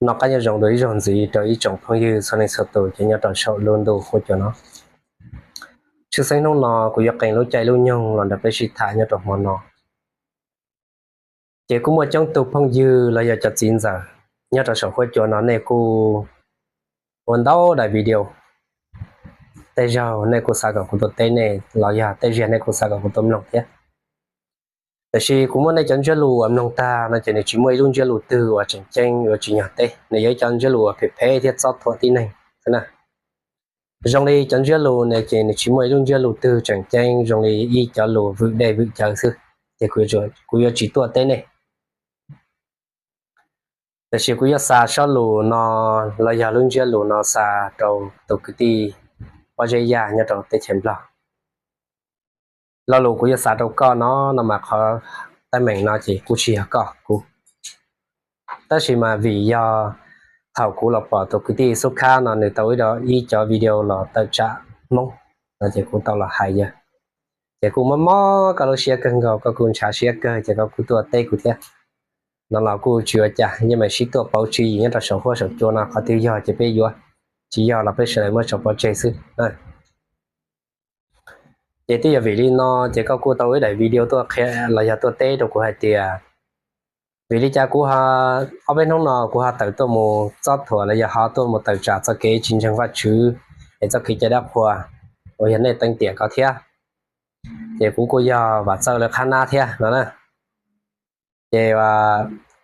Noj qab nyob zoo dua ib zaug ntxiv rau ib tsoom phooj ywg txhua leej txhua tus cov nyob rau saum lub ntuj huab cua no. Tshwj xeeb hnub no kuv yuav qee lub caij lub nyoog los nrog peb sib tham nyob rau hmo no. Ces kuj muaj coob tug phooj ywg los yog cov txiv ntxawm nyob rau saum huab cua no nej kuj ua ntau daim video. Tej zaug nej kuj xav kom kuv tuaj teb nej los yog tej zaug nej kuj xav kom kuv tuaj mloog thiab. Tiam sis kuv muab nej cov ntsiab lus uas mloog tag no ces nws tsis muaj ib lub ntsiab lus twg uas tseem ceeb uas tsis yog teb, nws yog ib cov ntsiab lus uas phem phem thiab txob thuam tib neeg xwb na. Zoo li cov ntsiab lus ne ces nws tsis muaj ib lub ntsiab lus twg tseem ceeb, zoo li ib cov lus vwm dej vwm cawv xwb. Ces kuv yuav tsis tuaj teb nej. Tiam sis kuv yuav xa sob lus no los yog lub ntsiab lus no xa rau tus kwv tij Pob Zeb Yaj nyob rau teb chaws Nplog. Lo lus kuv yuav xa rau koj no, no mas qhov teeb meem no ces kuj tsis yog koj kuv. Tab sis mas vim yog thaum kuv los pom tus kwv tij Xub Khab no nws tau ib, ib cov video los tawm tsam Hmoob no ces kuv tau los hais yawg. Ces kuj mob mob koj lub siab kawg nkaus, koj kuj ntshav siab kawg ces koj kuj tuaj teb kuv thiab. No los kuj tsis ua cas, yeej meem sib tuaj pauv tswv yim nyob rau saum huab saum cua no, qhov twg yog ces peb yuav, tsis yog los peb sawv daws muab tso pov tseg xwb. Ces twb yog vim li no ces koj kuj tau ib daim video tuaj qhia los yog tuaj teb rau kuv hais tias vim li cas kuv ho, ob peb hnub no kuv ho tawm tuaj mus txob thuam los yog ho tuaj mus tawm tsam txoj kev tsis ntseeg Vajtswv es txoj kev cai dab qhuas uas yog nej teev tiam ko thiab. Ces kuv kuj yog Vam Txawj lawv qhab nab thiab no na. Ces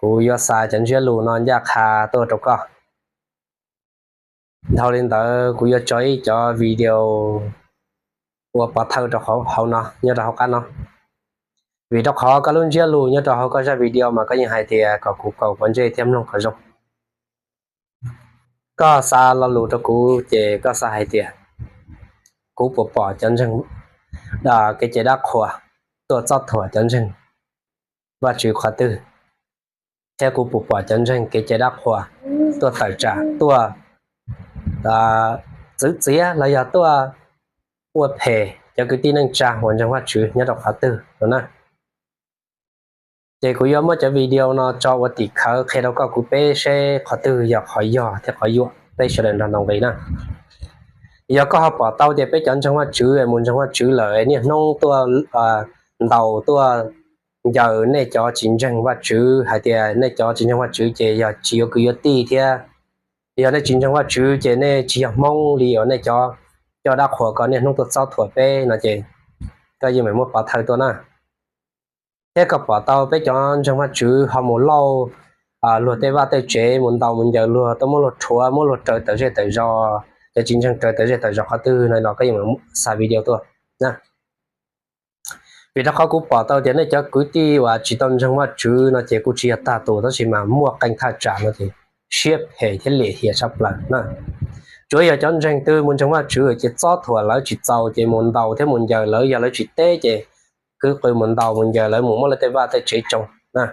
kuv yuav xa cov ntsiab lus no ncaj qha tuaj rau koj. Dhau li ntawd kuv yuav tso ib cov video ua pov thawj rau hauv no, nyob rau hauv qab no. Vim rau qhov koj lub ntsiab lus nyob rau hauv koj zaj video mas koj yeej hais tias kom kuv kaum pov ntsej thiab mloog qhov zoo. Koj xa lo lus rau kuv ces koj xav hais tias kuv puas pom cov ntseeg kev cai dab qhuas tuaj txob thuam cov ntseeg Vajtswv qhov twg, thiab kuv puas pom cov ntseeg kev cai dab qhuas tuaj tawm tsam, tuaj txwv txiav los yog tuaj ua phem cov kwv tij neej tsa uas ntseeg Vajtswv nyob rau qhov twg no na. Ces kuv yuav muab cov video no tso ua tim khawv qhia rau koj kuv peb seb qhov twg yog qhov yog thiab qhov yuam, peb sawv daws nrog ntaus nqi na. Yog koj ho pom tau tias peb cov ntseeg Vajtswv mus ntseeg Vajtswv lawm niaj hnub tuaj ntaus tuaj ncaws nej cov tsis ntseeg Vajtswv hais tias nej cov tsis ntseeg Vajtswv ces yog tsis yuav kwv yuav tij thiab, yog nej tsis ntseeg Vajtswv ces nej tsis yog Hmoob li uas nej cov coj dab qhuas ko niaj hnub tuaj txob thuam peb no ces koj yeej meem muab pov thawj tuaj na. Thiab koj pom tau peb cov ntseeg Vajtswv ho mus lauj luag tej vaj tej tsev, mus ntaus mus ncaws luag, tuaj muab luag rhuav, muab luag raws tawm zej tawm zos, cov tsis ntseeg raws tawm zej tawm zos qhov twg no los koj yeej xa video tuaj na. Vim rau qhov kuv pom tau tias nej cov kwv tij uas tsis tau ntseeg Vajtswv no ces kuj tsis yog tag tus, tab sis mas muaj qee thaj tsam no ces siab phem thiab lim hiam tshaj plaws na. Tsuav yog cov ntseeg twg mus ntseeg Vajtswv ces txob thuam lawv tsis txaus ces mus ntaus thiab mus ncaws lawv, yog lawv tsis teb ces kwv qw mus ntaus mus ncaws lawv, mus muab lawv tej vaj tej tsev tsoo na.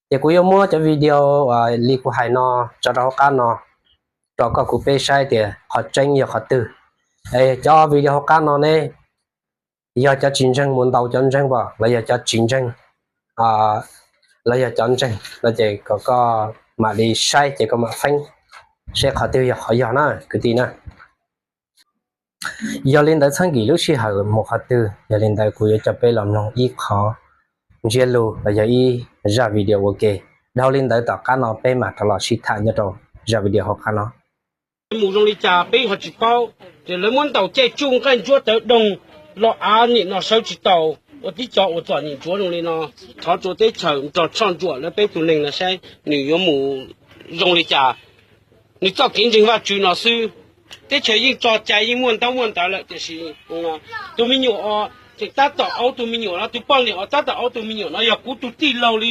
Ces kuv yuav muab cov video li kuv hais no tso rau hauv qab no rau koj kuv peb saib tias qhov tseeb yog qhov twg. Cov video hauv qab no ne yog cov tsis ntseeg mus ntaus cov ntseeg pom los yog cov tsis ntseeg los yog cov ntseeg no ces kom koj mam li saib ces koj mam feeb seb qhov twg yog qhov yog na kwv tij na. Yog li ntawd txheeb nkim lub sij hawm mus qhov twg, yog li ntawd kuv yuav coj peb los mloog ib qho ntsiab lus los yog ib zaj video ua ke. Dhau li ntawd tom qab no peb mam rov los sib tham nyob rau zaj video hauv qab no. Mus zoo li cas peb ho tsis paub, ces lawv muab ntaus caij tsuj nqaij ntsuab tawv doog los av nim no sawv tsis taus, ua tib co uas txom nyem ntsuav zoo li no. Thov rua teb chaws nrog soj ntsuam lawv peb tug neeg no saib nws yuav mus zoo li cas. Nws txoj kev ntseeg Vajtswv no xwb, teb chaws yeej tso cai yeej muaj ntaub muaj ntawv lawm, tiam sis tus me nyuam os tseem tab tom aub, tus me nyuam no tus poj niam os tab tom aub, tus me nyuam no yog kuv tus tij laug li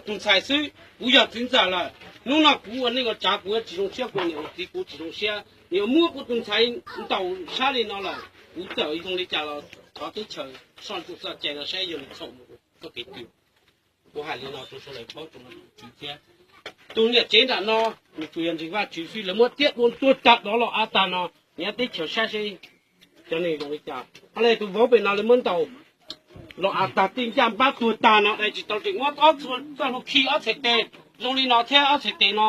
tus ntxhais xwb, kuv yog txiv ntxawm lawm. Hnub no kuv ua neej ua tsav kuv yuav tsis zoo siab, kuv niam ua txiv kuv tsis zoo siab, nws yuav muab kuv tus ntxhais ntaus sab li no lawm, kuv txawm zoo li cas los thov teb chaws soj ntsuam txoj cai no saib yog nws txhaum mus txoj kev twg. Kuv hais li no rau sawv daws paub rau tswv thiab. Tus niam tsev nram no nws tsuas yog ntseeg Vajtswv xwb, lawv muab tiab dua tuag tag dov los av tag no, nyob teb chaws saib seb cov neeg zoo li cas. Ho li tus vauv pem no lawv muab ntaus los av tag, tij ncaj npab tuag tag no dai tsis tau, tseem muab ob txhua txoj hlua khi ob txhais tes zoo li no thiab ob txhais tes no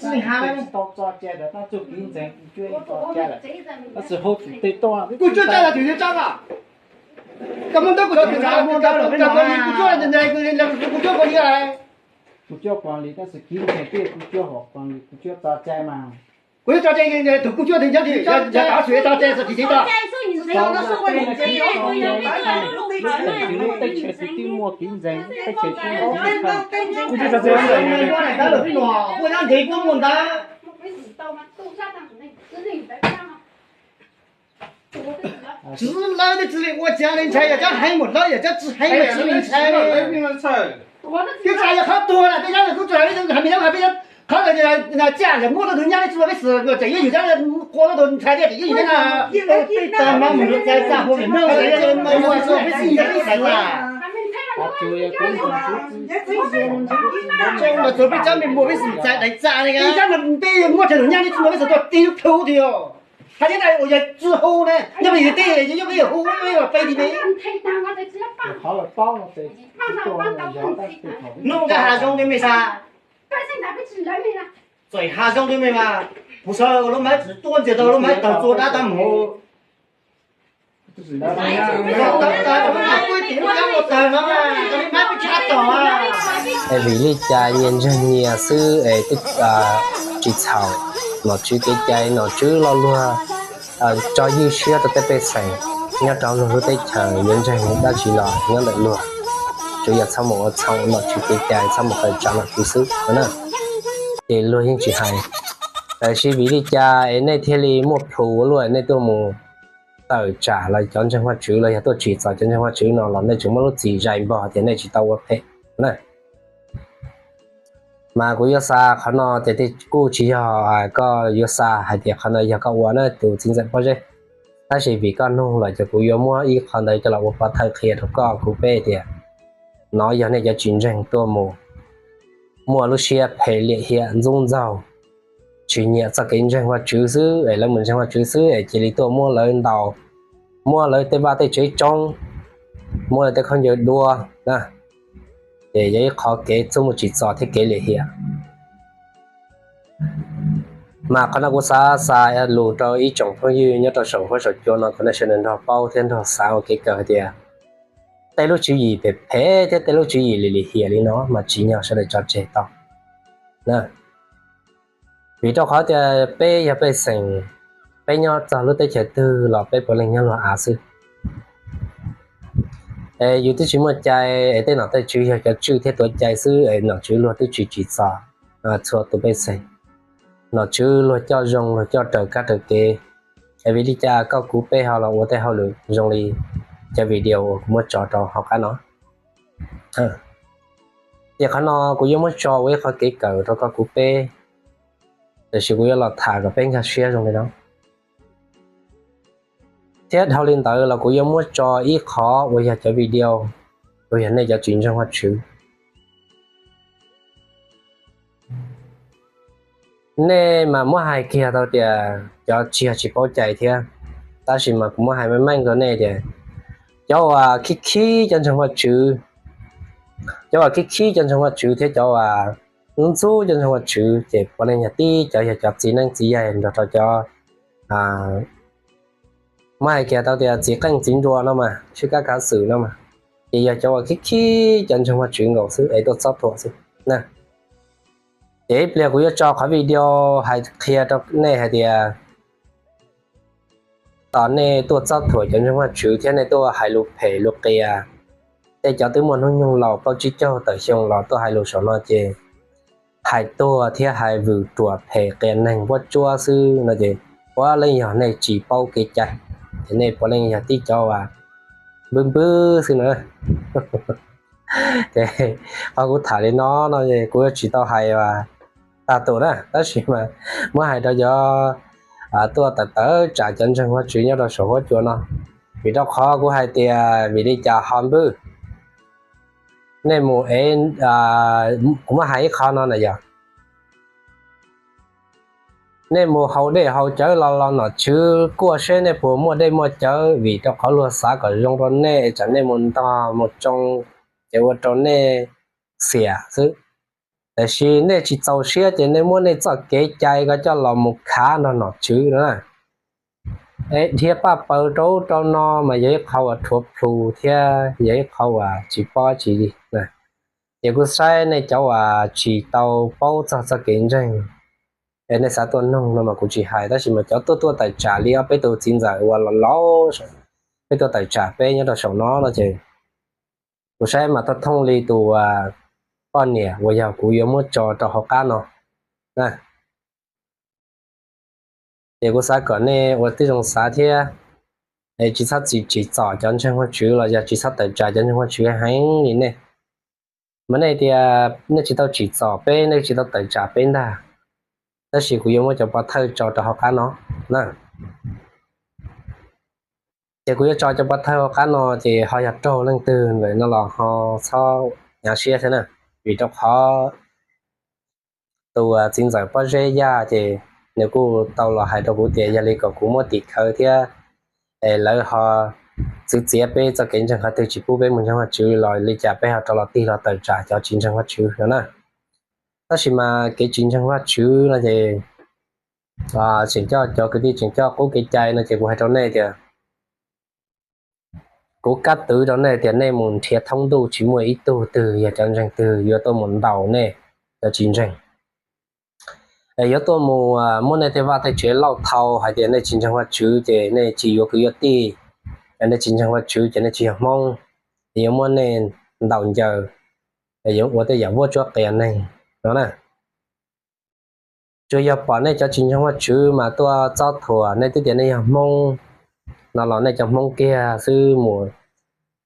tsis tau tso cai rau tab txuj kiv ntxeev kuv cuab tso cai lawm, tab sis hauv tus tej tuaj kuv cuab cai los twb yuav tso a. Koj muab ntawv kuv tso, kuv cuab, kuv cuab kuv li, kuv cuab kuv li tab sis kiv ntxeev tej kuv cuab hom kuv cuab tso cai mas. Kuv yuav tso cai, tus kuv cuab tus nyob tim, yog tav su tso cai txog tim txiv tso. Lub teb chaws twb muaj kiv ntxeev, teb chaws twb muaj kiv ntxeev. Ua nyob ntev kuj muaj ntawd. Tsis lawv tej tsis li ua cas li ntshai, yog cov heev mus lawv, yog cov tsis heev mas tsis li ntshai. Twb tsis yog qhov tuag na, peb nyob tub tsuas hais peb, hais peb, qhov tsis yog muab rau tus nyab li tsis muaj peb xwm, tseem yuav yus cov Qhov no tus ntxhais tias ib yam na, peb tag mas mus txais txaj hauv niam no, peb xij ntxais ib xaiv txaj. Txog mas txog peb cov me muam peb xij ntxais daim txaj ne, ib cov mas nti muaj tseem nyaj li tsis muaj peb xij tuaj ti lub plhu tiag. Hais tias ua yog tsis hu ne, nyob peb yog tej yog peb yog hu peb los pe ti me. Hnub nkaj hav zoov li me xav, txawm hav zoov li me mas, kuv xav ua lub maiv tsis tuaj ntxias tau lub maiv tawg txua dab tab mus. Es vim li cas nyias ntseeg nyias xwb es twb tsis txhaum. Nom tswv kev cai, nom tswb lo lus tso ywj siab rau tej pej xeem nyob rau luag lub teb chaws yuav ntseeg dab tsi los nyob ntawm luag, tsuas yog txhob mus ua txhaum nom tswv kev cai, txhob mus tawm tsam nom tswv xwb no na. Ces luag yeej tsis hais. Tab sis vim li cas es nej thiaj li muaj plhus ua luaj nej tuaj mus tawm tsam los cov ntseeg Vajtswv los yog tuaj tsim txom cov ntseeg Vajtswv no los nej tseem muab lub txim zais npog tias nej tsis tau ua phem na. Mas kuv yuav xa qhov no tias kuj tsis yog koj yuav xa hais tias qhov no yog koj ua na tus txiv ntxawm pob zeb, tab sis vim koj nug lawm ces kuv yuav muab ib qho ntawd coj los ua pov thawj qhia rau koj kuv peb tias nov yog nej cov tsis ntseeg tuaj mus muaj lub siab phem liam hiam ntxub ntxaug, tsis nyiam txoj kev ntseeg Vajtswv xwb es lawv mus ntseeg Vajtswv xwb es cia li tuaj muab lawv ntaus, muab lawv tej vaj tej tsev tsoob, muab lawv tej khaub ncaws dua na. Ces yog ib qhov kev txuj mus tsim txom thiab kev liam hiam. Mas qhov no kuv xav xa lus rau ib tsoom phooj ywg nyob rau saum huab saum cua no kom nej sawv daws nrog paub thiab nrog xav ua kev kawm hais tias tej lub tswv yim phem phem thiab tej lub tswv yim lim lim hiam li no mas tsim nyog sawv daws tso tseg tau na. Vim rau qhov tias peb yog pej xeem, peb nyob txog lub teb chaws twg los peb puav leej nyob luag av xwb. Es yus twb tsis muaj cai es tej nom tej tswv yog cov tswj thiab tuav cai xwb es nom tswv luag twb tsis tsim txom txhua tus pej xeem. Nom tswv luag coj zoo luag coj raws kab raws kev. Es vim li cas koj kuv peb ho los ua tej hauj lwm zoo li cov video uas kuv muab tso rau hauv qab no? Ces qhov no kuv yuav muab tso ua ib qhov kev kawm rau koj kuv peb, tiam sis kuv yuav los tham kom peb nkag siab zoo li no. Thiab dhau li ntawd los kuv yuav muab tso ib qhov uas yog cov video uas yog nej cov tsis ntseeg Vajtswv. Nej mas muab hais kiag tau tias cov tsis yog tsis paub cai thiab, tab sis mas kuv muab hais meej meej rau nej tias cov uas khib khib cov ntseeg Vajtswv, cov uas khib khib cov ntseeg Vajtswv thiab cov uas ntxub cov ntseeg Vajtswv ces puav leej yog tib cov yog cov txiv neeb txiv yaig nrog rau cov, muab hais kiag tau tias txiv qeej txiv nruas no mas, tshwj kab kav xwm no mas, ces yog cov uas khib khib cov ntseeg Vajtswv nkaus xwb es tuaj txob thuam xwb na. Ces ib pliag kuv yuav tso qhov video hais qhia rau nej hais tias tom nej tuaj txob thuam cov ntseeg Vajtswv thiab nej tuaj hais lus phem lus qias, tej cov twb muaj hnub nyoog laus plaub tsib caug tawm xyoo los tuaj hais lus saum no ces hais tuag thiab hais vwm ruam phem qias neeg vuab tsuab xwb no ces puav leej yog nej tsis paub kev cai, ces nej puav leej yog tib cov uas npwb npwb xwb na. Ces qhov kuv tham li no no kuv yuav tsis tau hais tag tus na, tab sis mas muab hais rau cov tuaj tawm tawm tsam cov ntseeg Vajtswv nyob rau saum huab cua no, vim rau qhov kuv hais tias vim li cas ho npwb. Nej mus es, kuv muab hais ib qho no na yog nej mus haus dej haus cawv los los nom tswv kuaj seb nej puas muaj dej muaj cawv, vim rau qhov luag xav kom zoo rau nej tsam nej mus ntog mus tsoo ces ua rau nej xiam xwb. Tiam sis nej tsis txaus siab ces nej muab nej txoj kev cai ko coj los mus khav nrog nom tswv no na. Es dhia paj paws rau ub rau no mas yog ib qho uas rhuav plhus thiab yog ib qho uas tsis paub dab tsi li. Ces kuv saib nej cov uas tsis tau paub txog txoj kev ntseeg es nej xav tuaj noog no mas kuv tsis hais, tab sis mas cov tuaj tuaj tawm tsam li ob peb tus txiv ntxawm uas laus laus, peb tuaj tawm tsam peb nyob rau saum no no ces kuv saib mas thooj thooj li tus poj niam uas yog kuv yuav muab tso rau hauv qab no na. Ces kuv xav kom nej ua tib zoo xav thiab, es tsis txhob txi tsim txom cov ntseeg Vajtswv los yog tsis txhob tawm tsam cov ntseeg Vajtswv heev li nej. Mas nej tias nej tsis tau tsim txom peb, nej tsis tau tawm tsam peb ntag. Tab sis kuv yuav muab cov pov thawj tso rau hauv qab no na. Ces kuv yuav tso cov pov thawj hauv qab no, ces ho yog raug leej twg ntawm no los ho txhob hnyav siab thiab na, vim rau qhov tus txiv ntxawm Pob Zeb Yaj ces nws kuj tau los hais rau kuv tias yog li kom kuv muab tim khawv thiab es lawv ho txwv txiav peb txoj kev ntseeg qhov twg tsis pub peb mus ntseeg Vajtswv los li cas peb ho rov los tig los tawm tsam cov tsis ntseeg Vajtswv no na. Tab sis mas kev tsis ntseeg Vajtswv no ces tseem coj cov kwv tij tseem coj qub kev cai no ces kuv hais rau nej tias kuv kab twv rau nej tias nej mus nrhiav thoob ntuj tsis muaj ib tug twg yog cov ntseeg twg yuav tuaj mus ntaus nej cov tsis ntseeg. Yuav tuaj mus muab nej tej vaj tej tsev lauj thau hais tias nej tsis ntseeg Vajtswv ces nej tsis yuav kwv yuav tij, nej tsis ntseeg Vajtswv ces nej tsis yog Hmoob, yuav muab nej ntaus ncaws, yuav ua tej yam vuab tsuab qias neeg no na. Tsuas yog pom nej cov tsis ntseeg Vajtswv mas tuaj txob thuam nej twb tias nej yog Hmoob no los nej cov Hmoob kiag xwb mus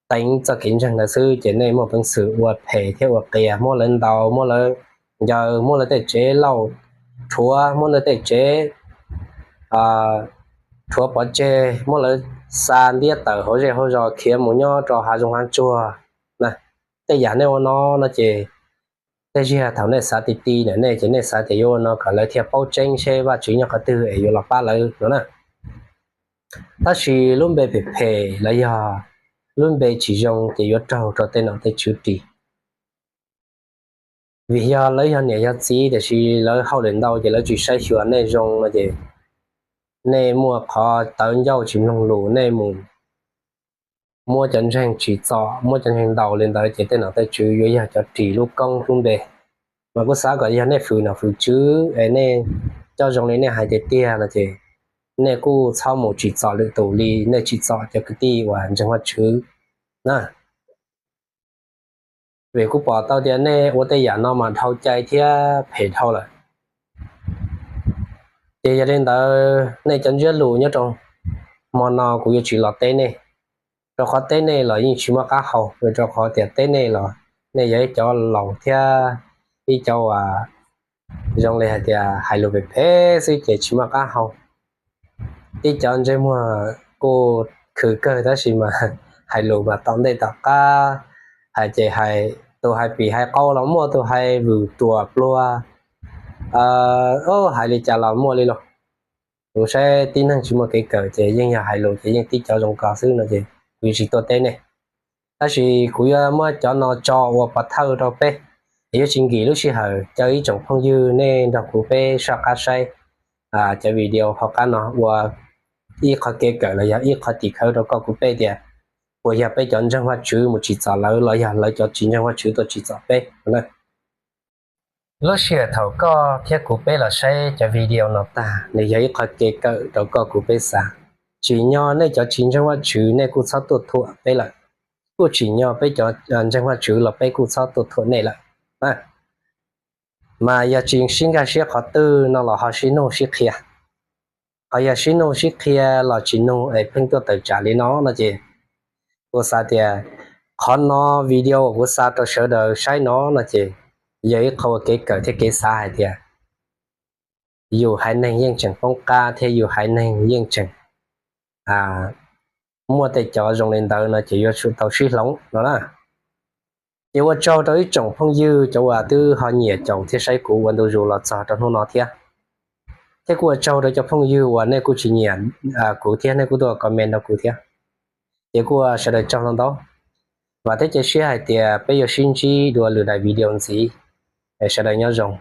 teev txoj kev ntseeg ntawd xwb ces nej muaj peev xwm ua phem thiab ua qias, muab lawv ntaus, muab lawv ncaws, muab lawv tej tsev lauj rhuav, muab lawv tej tsev rhuav pov tseg, muab lawv xa ntiab tawm hauv zej hauv zos khiav mus nyob rau hav zoov hav tsuag na. Tej yam nej ua no no ces tej zaum thaum nej xav ti ti na nej ces nej xav tias yuav ua no kom lawv thiaj paub tseeb seb Vajtswv nyob qhov twg es yuav los pab lawv no na. Tab sis lub npe phem phem los yog lub npe tsis zoo ces yuav raug rau tej nom tej tswv ris. Vim yog lawv yog niam yog txiv tiam sis lawv hauj lwm ntau ces lawv tsis saib xyuas nej zoo no ces nej muaj qhov tawv ncauj tsis mloog lus, nej mus muab cov ntseeg tsim txom, muab cov ntseeg ntaus li ntawd ces tej nom tej tswv yuav yog cov ris lub koob lub npe. Mas kuv xav kom yog nej fwm nom fwm tswv es nej coj zoo li nej hais tiag tiag no ces nej kuj txhob mus tsim txom lwm tus li nej tsim txom cov kwv tij uas ntseeg Vajtswv na. Vim kuv pom tau tias nej ua tej yam no mas dhau cai thiab phem dhau lawm. Ces yog li ntawd nej cov ntsiab lus nyob rau hmo no kuv yuav tsis los teb nej, rau qhov teb nej los yeej tsis muaj qab hau, rau qhov tias teb nej los nej yog ib cov laus thiab ib cov uas zoo li hais tias hais lus phem phem xwb ces tsis muaj qab hau. Tib cov ntsej muag kuj khwv kawg tab sis mas hais lus mas tom ntej tom qab, hais ces hais, tus hais pim hais qau los muaj, tus hais vwm ruam pluag, hais li cas los muaj li los. Kuv saib tib neeg tsis muaj kev kawm ces yeej yog hais lus ces yeej tib cov zoo ko xwb no ces kuv yuav tsis tuaj teb nej. Tab sis kuv yuav muab cov no tso ua pov thawj rau peb, es yuav tsis nkim lub sij hawm, caw ib tsoom phooj ywg nej nrog kuv peb soj qab saib cov video hauv qab no ua ib qho kev kawm los yog ib qho tim khawv rau koj kuv peb tias puas yog peb cov ntseeg Vajtswv mus tsim txom lawv los yog lawv cov tsis ntseeg Vajtswv tuaj tsim txom peb. Lub sij hawm thaum koj thiab kuv peb los saib cov video no tag, nws yog ib qho kev kawm rau koj kuv peb xav. Tsim nyog nej cov tsis ntseeg Vajtswv nej kuj txhob tuaj thuam peb lawm, kuj tsim nyog peb cov ntseeg Vajtswv los peb kuj txhob tuaj thuam nej lawm. Mas yog tsis sib nkag siab qhov twg no los ho sib nug sib qhia. Qhov yog sib nug sib qhia los tsis nug es pheej tuaj tawm tsam li no no ces kuv xav tias qhov no video uas kuv xa rau sawv daws saib no no ces yog ib qho ua kev kawm thiab kev xav hais tias yus haiv neeg yeej tseem poob qab thiab yus haiv neeg yeej tseem muaj tej cov zoo li ntawd no ces yuav tsum tau sib hloov no na. Ces ua tsaug rau ib tsoom phooj ywg cov uas twb ho nyiam caum thiab saib kuv ua ntu zus los txog rau hnub no thiab. Thiab kuj ua tsaug rau cov phooj ywg uas nej kuj tsis nyiam kuv thiab nej kuj tuaj comment rau kuv thiab. Ces kuj ua sawv daws tsaug ntau ntau. Vam thiab cia siab hais tias peb yuav sib ntsib dua lwm daim video ntxiv. Sawv daws nyob zoo.